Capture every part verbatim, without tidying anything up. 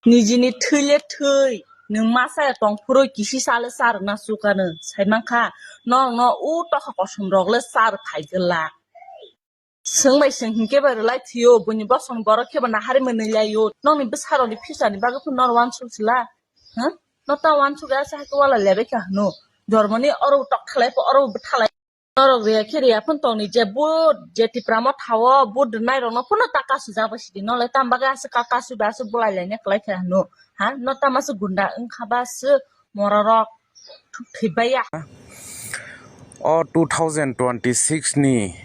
Nijini thwi le thwi, nwng masa ya tong phuru kisi sale sar na sukano, sai mankha, norokno o tokha kosom rok le sar phai gela. Swng bai swng hinkhe bai rwlai thwio, buini bosong borok khe bo nahari mwnwi laio, nokni bwsarokni phisani bagwi phano noro uansuk sila, ha? No ta uansuk ya sa hakhe wala lebai kha hwno, jormoni oro tok thalai pho, oro bo thalai. Norok riya khe riya phano tongni je vote, je Tipra Motha o vote rwnairokno phano ta kasujak bai sidi. Nole tamo bagwi aswk ka kasui bai aswk bolai laina kwlai kha hwno? Ha? No tamo aswk gunda wngkha ba aswk mororok thuk thwi baiya? O two thousand twenty-six ni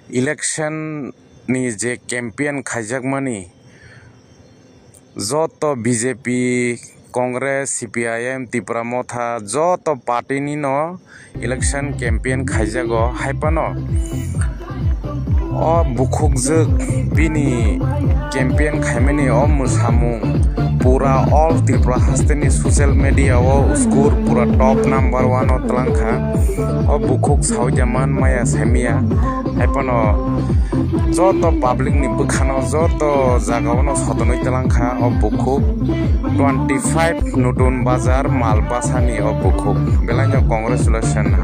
election ni je campaign khaijakmani, joto B J P, Congress, C P I M, Tipra Motha, joto party ni no election campaign khaijago. Hai phano o bukhukjwk bini campaign khaimani o mwsamung pura all Tripura haste ni social media o uskur pura top number one o twlang kha. O bukhuk sawi da man maya saimaya. Hai phano joto public ni bwkhano joto jagao no sodonwi twlang kha o bukhuk. Twenty five Nutun Bazar Malbasani o bukhuk belai no congratulation.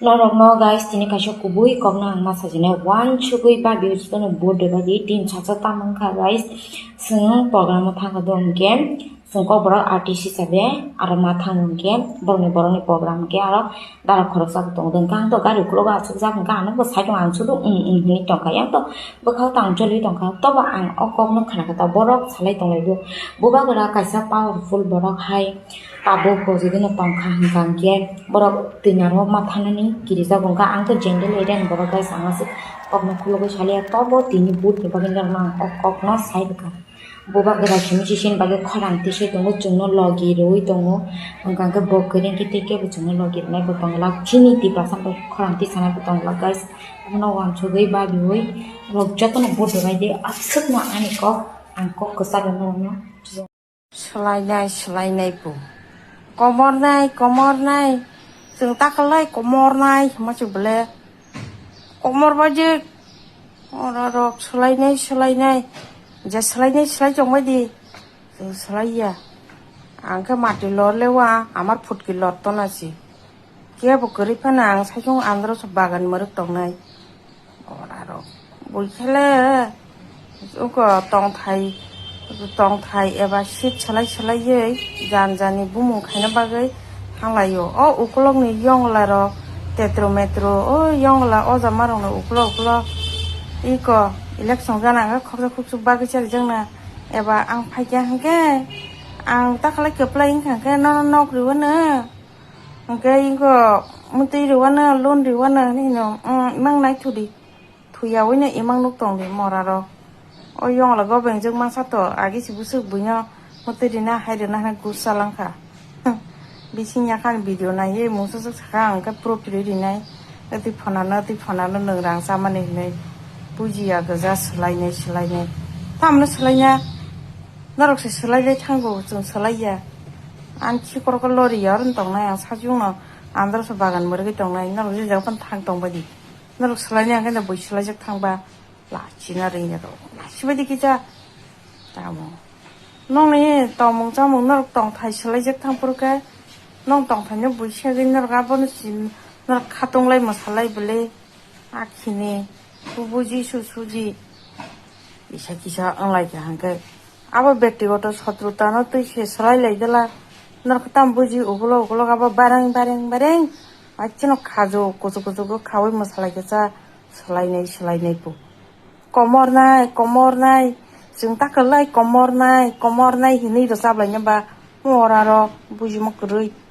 Norokno guys, tini kaisa kubui kokno ang ma sajinai, uansugwi ba views no vote rwbaidi tin sacha tam wngkha guys. Chwng program o thangkha do hwnkhe chwng kokborok artist hisabe aro ma thango hwnkhe borokni borokni program hwnkhe aro dara khoroksa bo tongo hwnkhe ang to gari ukulogo achukjak hwnkhe ano bo side o ang sudu um um hinwi tongkha yang to bwkhao tang choliwi tongkha tobo ang o kokno khnakha ta borok salai tonglaio bubagra kaisa powerful borok hai. Tabuk bo jigwno tongkha hwnkha hwnkhe borok twi narwk ma thanani kirijago hwnkha ang khe jendel area ni borok bai changma se kokno khulugwi saliya tobo tini vote ni bagwi norokno ang o kokno sai bwkha. Bubagra simi sisini bagwi khorang tisai tongo chwngno logi rwui tongo hwnkha hwnkhe bo kwrwng khe tei kebo chwngno logi rwnai bo tongla chini Tiprasa bai khorang tisanai bo tongla guys abono uansugwi babiui borok jotono vote rwbaidi aswkno ani kok ang kok kwcharo norokno. Swlainai, swlainai po. Komornai, komornai. Chwng takalai komor nai hwnma chwng bele komor bai je ora rok swlainai swlainai je swlainai swlai chong bai di. Chwng swlai ya. Ang khe mati lor lewa amar phutki lor tona si. Kebo kwrwi phano ang saichung andro bagan mwrwk tongnai. Orarok buikhele uko tongthai tongthai eba sit salai salaiwi jan jani bumung khaina bagwi thanglaio. O ukulokni yonglarok tetro metro o yongla o jamarokni ukulok ukulok iko election gana hwnkhe khoksa khuksu bagwi charijakna eba ang phaikha hwnkhe ang takhalai kwplai wngkha hwnkhe nono nok rwino. Hwnkhe iko mwtwi rwano loan rwano hinwi hino, mm, imang nai thudi. Thuya wino imang nuk tong di mora rok. O yongla go bengjwk masa to agi si bwswk buino mwtwi rina hai rina hwnwi gus chalangkha. Bising yakhani video naiwi mungsa swk sakha ang khe proof rwi rinai. Twi phonano twi phonano nwng rang chamani hinwi bujiya gwja swlainai swlainai. Tamno swlaina norok se swlailai thango chwng swlaiya. Ang khikorokgo lori ya oro tongnai ang sajwkno androso bagan mwrwgwi tongnai norok je jaga phano thang tong bai di. Norok swlainai ang khe bui swlaijak thangba lachina ringya rok lachibaidi kisa tamo. Nokni tongmung chamung norok tongthai swlaijak thang phuru khe nong tongthaino bui segwi norok abono si norok khatung lai mwsalai bwlwi. Akhini bubuji susuji kisa kisa wnglaikha hwnkhe abo bektigoto sotrutano twi se swlai lai dela. Norok tam buji ukulok ukulok abo bareng bareng bareng achino khajo kuchuk kuchuk khaui mwsalai kisa swlainai swlainai po. Komor nai komor nai chwng takwlai komor nai komor nai hinwi rwchap laina ba mora rok bujima kwrwi.